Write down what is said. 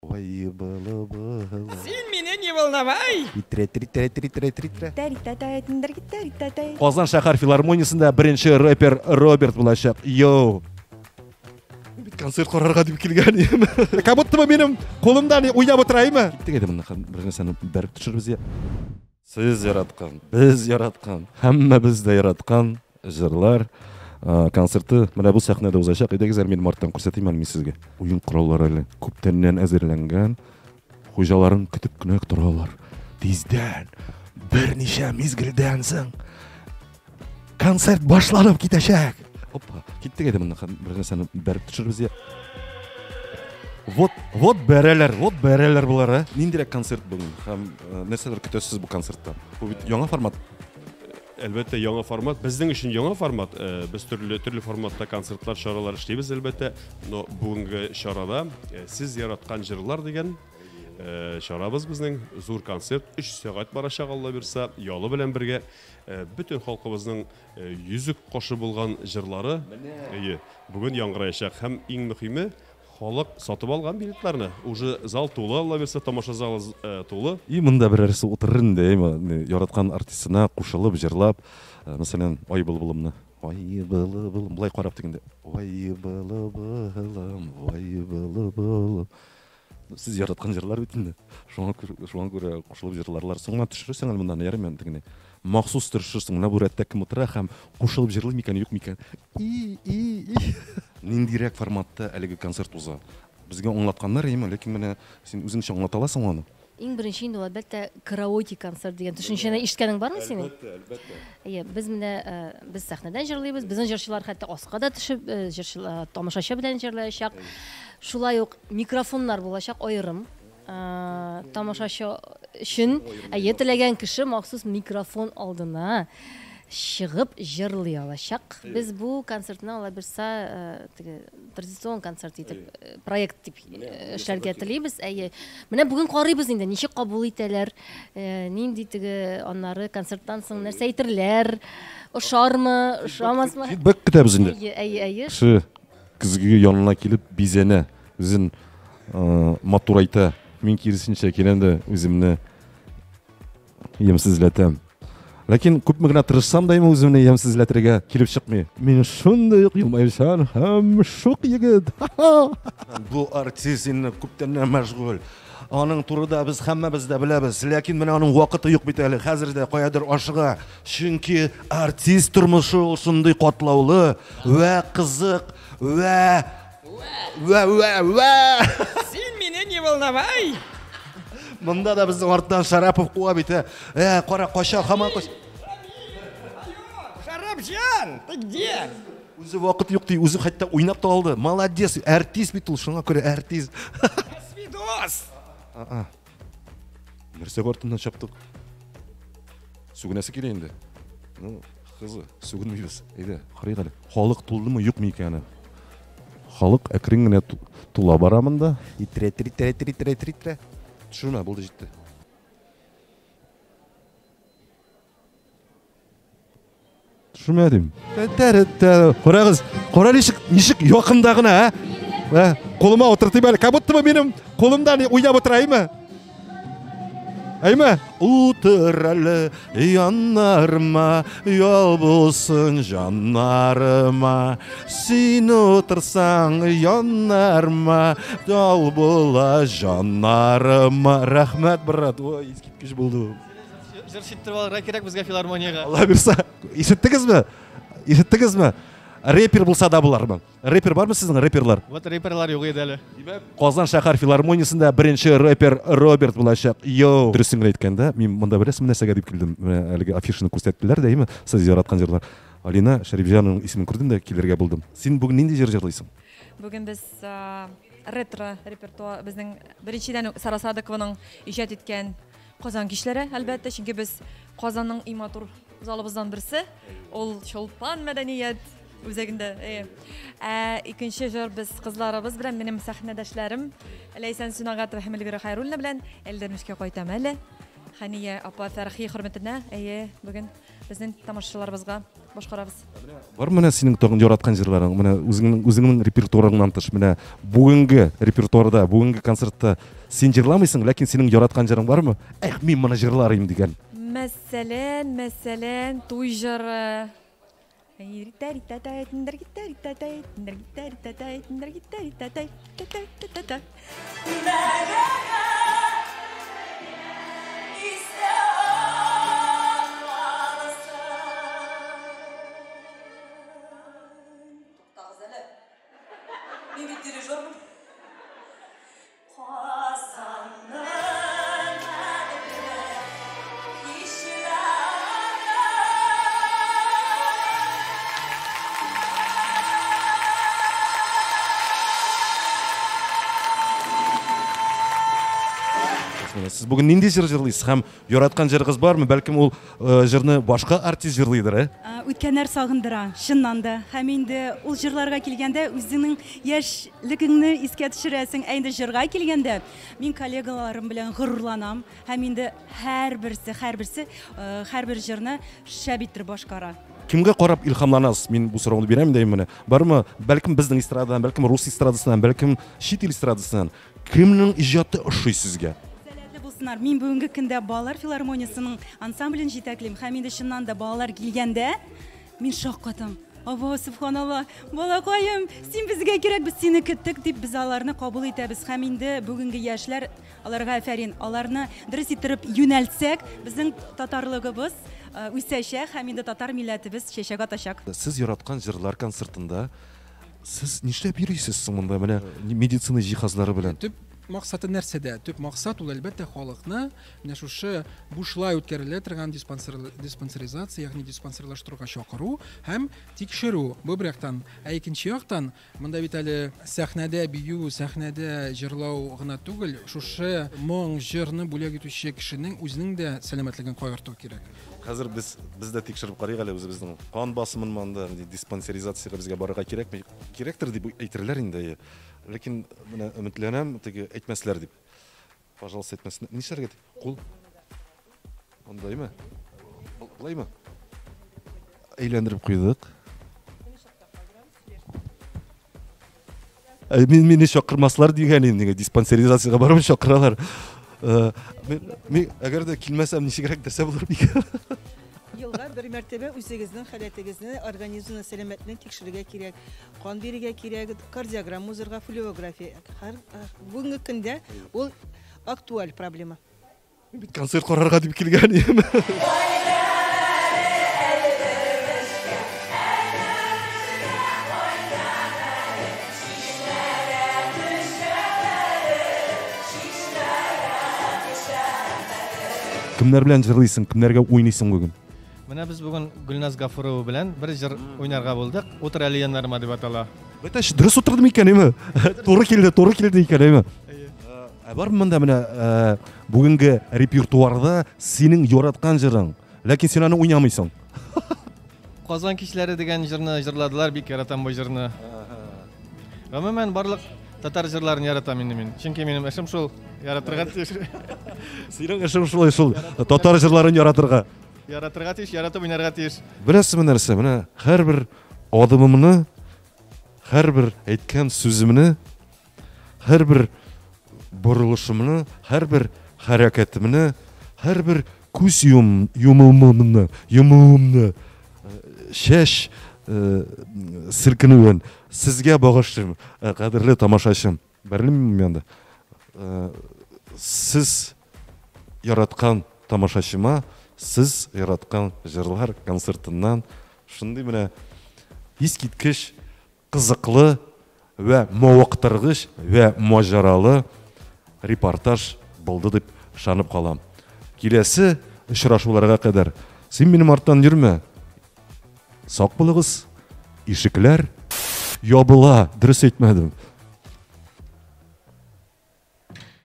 Ой, было, было. Син мине не волновай! Казан шәһәр филармониясендә беренче рэпер Роберт булачак. Йоу! Бит концерт карарга дип килгән идем. Как будто бы минем кулымда не уйнап утыраймы? Киттек әйдә моннан һәм бер нәрсәне бәреп төшербез я. Сез яраткан, без яраткан, һәммәбез дә яраткан җырлар концерты менә бу сәхнәдә узачак. Әйдәгез әле минем арттан күрсәтим әле мин сезгә. Уен кораллары әле күптәннән әзерләнгән. Хуҗаларын көтеп кенә торалар. Тиздән, берничә мизгелдән соң концерт башланып китәчәк. Опа, киттек әйдә моннан бер нәрсәне бәреп төшербез я. Вот, вот бәрәләр, вот бәрәләр болар, ә. Ниндирәк концерт бүген һәм нәрсәләр көтәсез бу концертта? Бу бит яңа формат. Әлбәттә, яңа формат. Безнең өчен яңа формат. Без төрле төрле форматта концертлар, чаралар эшлибез, әлбәттә. Но бүгенге чарада сез яраткан җырлар дигән чарабыз безнең зур концерт 3 сәгать барачак, Алла бирса, ялы белән бергә. Бөтен халкыбызның йөзек кашы булган җырлары әйе, бүген яңгыраячак. Һәм иң мөхиме, халык сатып алган билетларны. Уже зал тулы, Алла бирса, тамаша залы тулы. И монда берәрсе утырыр инде, әйме, яраткан артистына кушылып, җырлап, мәсәлән, Ай былбылымны. Ай былбылым, болай карап дигәндә, Ай былбылым, ай былбылым. Сез яраткан җырлар бит инде. Шуңа күрә, шуңа күрә кушылып җырларлар. Соңыннан төшерерсең әле моннан, ярыймы тегене. Махсус төшерерсең, менә бу рәттә кем утыра һәм кушылып җырлый микән, юк микән. И, и, и. Ниндирәк форматта әлеге концерт уза? Безгә аңлатканнар, әйеме, ләкин менә син үзеңчә аңлата аласыңмы аны? Иң беренче инде ул, әлбәттә, караоке концерт дигән төшенчәне ишеткәнең бармы синең? Әлбәттә, әлбәттә. Әйе, без менә без сәхнәдән җырлыйбыз, безнең җырчылар хәтта аска да төшеп, җырчылар тамашачы белән җырлаячак. Шулай ук микрофоннар булачак аерым тамашачы өчен. Әйе, теләгән кеше махсус микрофон алдына чыгып җырлый алачак. Без бу концертны алабирса теге традицион концерт итеп проект дип эшләргә телибез. Әйе. Менә бүген карыйбыз инде, ничек кабул итәләр, нинди теге аннары концерттан соң нәрсә әйтерләр, ошармы, ошамасмы. Фидбэк көтәбез инде. Әйе, әйе, әйе. Кеше көзгегә янына килеп бизәнә, үзен матурайта. Мин киресенчә киләм дә үземне ямьсезләтәм. Ләкин күпме генә тырышсам да инде үземне ямьсезләтергә килеп чыкмый. Мин шундый ук елмаючан һәм шук егет. Бу артист инде күптәннән мәшгуль. Аның турыда без һәммәбез дә беләбез. Ләкин менә аның вакыты юк бит әле. Хәзер дә каядыр ашыга. Чөнки артист тормышы ул шундый катлаулы вә кызык вә вә вә вә. Син мине не волновай! Монда да безнең арттан Шарапов куа бит, ә. Ә, кара, кача, һаман кача. Шарапҗан, ты где? Үзе вакыт юк ди, үзе хәтта уйнап та алды. Молодец, артист бит ул, шуңа күрә артист. Свидос! Нәрсә артыннан чаптык? Сүгенәсе килә инде. Ну, кызы, сүгенмибез. Әйдә, карыйк әле. Халык тулдымы, юкмы икәне? Халык әкрен генә тула бара монда. Итрә, тритрә, тритрә, тритрә. Төшермә, булды, җитте. Төшермә дим. Карагыз, кара ничек, ничек якында гына, ә? Ә, кулыма утыртыйм әле. Как будто бы минем кулымда не уйнап утыраймы? Әйме? Утыр әле яннарыма, ял булсын җаннарыма. Син утырсаң яннарыма, ял була җаннарыма. Рәхмәт, брат. Ой, искиткеч булды. Җыр читтереп алырга кирәк безгә филармониягә. Алла бирса. Ишеттегезме? Ишеттегезме? Рэпер булса да булармы? Рэпер бармы сезнең рэперлар? Вот рэперлар юк иде әле. Димәк, Казан шәһәр филармониясендә беренче рэпер Роберт булачак. Йоу. Дөресен генә әйткәндә, мин монда беләсезме нәрсәгә дип килдем? Менә әлеге афишаны күрсәттеләр дә, әйеме? Сез яраткан җырлар. Алина Шәрипҗанованың исемен күрдем дә килергә булдым. Син бүген нинди җыр җырлыйсың? Бүген без ретро репертуар, безнең беренчедән үк Сара Садыкованың иҗат иткән Казан кичләре, әлбәттә, чөнки без Казанның иң матур залыбыздан берсе. Ул Чулпан мәдәният үзәгендә. Ә икенче җыр без кызларыбыз белән, минем сәхнәдәшләрем Ләйсән Сөнәгатова һәм Эльвира Хәйруллина белән Әлдермешкә кайтам әле. Хәния апа Фәрхи хөрмәтенә, әйе, бүген безнең тамашачыларыбызга башкарабыз. Бар менә синең тагын яраткан җырларың, менә үзеңнең үзеңнең репертуарыңнан тыш, менә бүгенге репертуарда, бүгенге концертта син җырламыйсың, ләкин синең яраткан җырың бармы? Эх, мин моны җырлар идем дигән. Мәсәлән, мәсәлән, туй җыры. Туктагыз әле. Мин бит дирижермын. Казанның кадерле кичләре. Менә сез бүген нинди җыр җырлыйсыз һәм яраткан җырыгыз бармы? Бәлкем ул җырны башка артист җырлыйдыр, ә? Үткәннәр сагындыра, чыннан да. Һәм инде ул җырларга килгәндә үзеңнең яшьлегеңне искә төшерәсең. Ә инде җырга килгәндә, мин коллегаларым белән горурланам. Һәм инде һәрберсе, һәрберсе һәрбер җырны шәп иттереп башкара. Кемгә карап илһамланасыз? Мин бу сорауны бирәм инде менә. Бармы? Бәлкем безнең эстрададан, бәлкем рус эстрадасыннан, бәлкем чит ил эстрадасыннан. Кемнең иҗаты ошый сезгә? Сәләтле булсыннар. Мин бүгенге көндә балалар филармониясенең ансамблен җитәклим. Һәм инде чыннан да балалар килгәндә мин шаккатам. Або, субханалла, балакаем, син безгә кирәк, без сине көттек дип без аларны кабул итәбез. Һәм инде бүгенге яшьләр аларга афәрин. Аларны дөрес иттереп юнәлтсәк, безнең татарлыгыбыз үсәчәк һәм инде татар милләтебез чәчәк атачак. Сез яраткан җырлар концертында сез нишләп йөрисез соң монда менә медицина җиһазлары белән? Төп максаты нәрсәдә? Төп максат ул, әлбәттә, халыкны менә шушы бушлай үткәрелә торган диспансеризация, ягъни диспансерлаштыруга чакыру һәм тикшерү. Бу бер яктан. Ә икенче яктан, монда бит әле сәхнәдә бию, сәхнәдә җырлау гына түгел, шушы моң, җырны бүләк итүче кешенең үзенең дә сәламәтлеген кайгырту кирәк. Хәзер без дә тикшереп карыйк әле үзебезнең кан басымын монда, диспансеризациягә безгә барырга кирәкме? Кирәктер дип әйтерләр инде. Ләкин менә өметләнәм, теге әйтмәсләр дип. Пожалуйста, әйтмәсен. Нишләргә? Кул. Андаймы? Булаймы? Әйләндереп куйдык. Мин мине чакырмаслар дигән инде, диспансеризациягә барып чакыралар. Мин әгәр дә килмәсәм ничегрәк нәрсә булыр микән? Елга бер мәртәбә үзегезнең халәтегезне, организмны, сәламәтлеген тикшерергә кирәк. Кан бирергә кирәк, кардиограмма узырга, флюорография. Бүгенге көндә ул актуаль проблема. Мин бит концерт карарга дип килгән идем. Кемнәр белән җырлыйсың, кемнәргә уйныйсың бүген? Менә без бүген Гөлназ Гафурова белән бер җыр уйнарга булдык. Утыр әле яннарыма дип атала. Бәтәч, дөрес утырдым икән, әйме? Туры килде, туры килде икән, әйме? Ә бар монда менә бүгенге репертуарда синең яраткан җырың, ләкин син аны уйнамыйсың. Казан кичләре дигән җырны җырладылар, бик яратам бу җырны. Гомумән, барлык татар җырларын яратам инде мин. Чөнки минем эшем шул, яратырга тиеш. Синең эшең шулай шул, татар җырларын яратырга. Яратырга тиеш, яратып уйнарга тиеш. Беләсезме нәрсә, менә һәрбер адымымны, һәрбер әйткән сүземне, һәрбер борылышымны, һәрбер хәрәкәтемне, һәрбер күз йомылмамны, йомылуымны, чәч селкенүен сезгә багышлыйм, кадерле тамашачым. Бәрелмим мин анда. Сез яраткан тамашачыма, сез яраткан җырлар концертыннан шундый менә искиткеч кызыклы вә мавыктыргыч вә маҗаралы репортаж булды дип ышанып калам. Киләсе очрашуларга кадәр син минем арттан йөрмә. Сак булыгыз. Ишекләр ябыла, дөрес әйтмәдем.